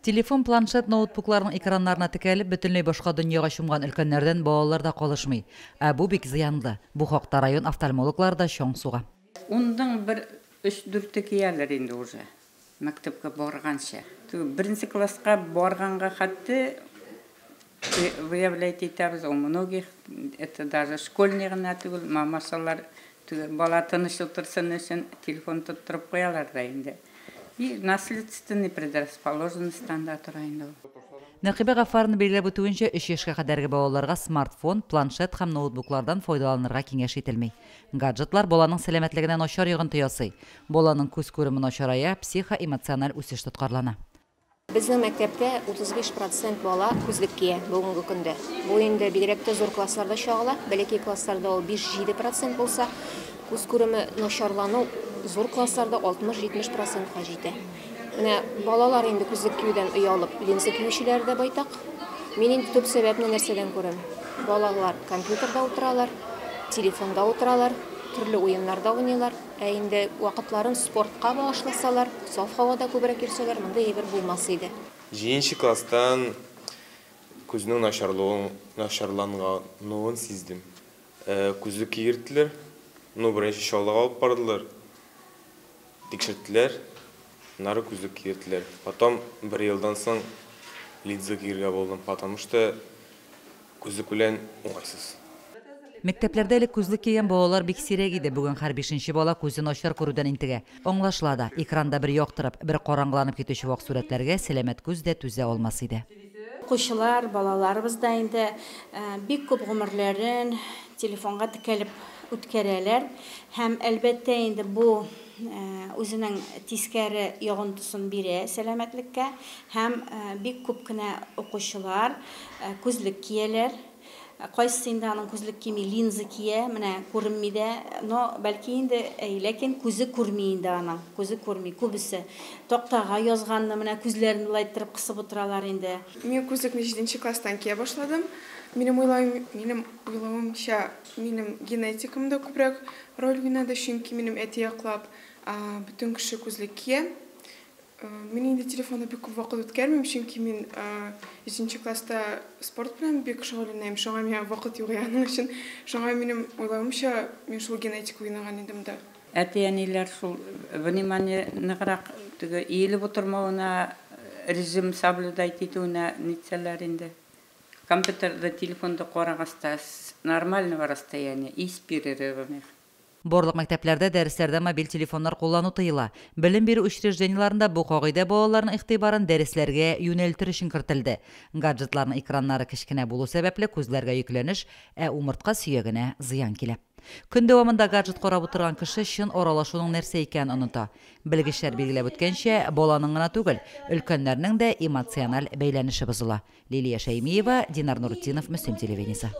Телефон, планшет, ноутбукларның экраннарына текәлеп, бөтенләй башка дөньяга чумган өлкәннәрдән балалар да калышмый. Ә бу бик зыянлы. Бу хакта район офтальмологлары да чаң суга. Унның бер өч-дүрте кияләр инде уже мәктәпкә барганчы. Беренче класска барганга хәтта выявлять итәбез у многих, это даже школьный гына түгел, мамашалар бала тыныч утырсын өчен телефон тоттырып куялар да инде. И наследственный предрасположенностьтан да тора инде ул. Нәкыйбә Гаффаровна билгеләп үтүенчә, 3 яшькә кадәрге балаларга смартфон, планшет һәм ноутбуклардан файдаланырга киңәш ителми. Гаджетлар баланың сәламәтлегенә начар йогынты ясый. Баланың күз күреме начарая, психоэмоциональ үсеш тоткарлана. Безнең мәктәптә 35% бала күзлек кия бүгенге көндә. Бу инде бигрәк тә зур классларда чагыла. Бәләкәй классларда ул 5-7% булса, күз күреме начарлану зур классларда 60-70%ка җитә. Менә балалар инде күзлек киюдән оялып, линза киючеләр дә байтак. Мин инде төп сәбәпне нәрсәдән күрәм? Балалар компьютерда утыралар, телефонда утыралар, төрле уеннарда уйныйлар. Ә инде вакытларын спортка багышласалар, саф һавада күбрәк йөрсәләр, монда әйбер булмас иде. 7 класстан күзнең начарлануын сиздем. Күзлек кигерттеләр, ну беренче Чаллыга алып бардылар, тикшерттеләр, аннары күзлек кигерттеләр. Потом бер елдан соң линза киергә булдым, потому что күзлек белән уңайсыз. Мәктәпләрдә элек күзлек кигән балалар бик сирәк иде. Бүген һәр 5нче бала күзе начар күрүдән интегә. Аңлашыла да, экранда бер яктырып, бер караңгыланып китүче вак сурәтләргә сәламәт күз дә түзә алмас иде. Укучылар, балаларыбыз да инде бик күп гомерләрен телефонга текәлеп үткәрәләр. Һәм әлбәттә инде бу үзенең тискәре йогынтысын бирә сәламәтлеккә. Һәм бик күп кенә укучылар күзлек кияләр. Кайсысы инде аның күзлек кими, линза кия, менә күренми дә, но бәлки инде, ләкин күзе күрми инде аның, күзе күрми. Күбесе тактага язганны менә күзләрен былай иттереп кысып утыралар инде. Мин күзлекне 7 класстан кия башладым. Минем уйлавымча, минем генетикам да күбрәк роль уйнады, чөнки минем әти яклап бөтен кеше күзлек кия. Мин инде телефонда бик күп вакыт үткәрмим, чөнки мин 7 класста спорт белән бик шөгыльләнәм, шуңа миңа вакыт юк аның өчен. Шуңа минем уйлавымча, мин шул генетик уйнаган идем дә. Әти-әниләр шул внимание ныграк теге иелеп утырмавына, режим соблюдать итүенә нитсәләр инде. Компьютерда, телефонда карагач с нормального расстояния и с перерывами. Барлык мәктәпләрдә дәресләрдә мобиль телефоннар куллану тыела. Белем бирү учреждениеләрендә бу кагыйдә балаларның игътибарын дәресләргә юнәлтер өчен кертелде. Гаджетларның экраннары кечкенә булу сәбәпле күзләргә йөкләнеш, ә умыртка сөягенә зыян килә. Көн дәвамында гаджет карап утырган кеше чын аралашуның нәрсә икәнен оныта. Белгечләр билгеләп үткәнчә, баланың гына түгел, өлкәннәрнең дә эмоциональ бәйләнеше бозыла. Лилия Шәймиева, Динар Нуртдинов, Мөслим телевидениесе.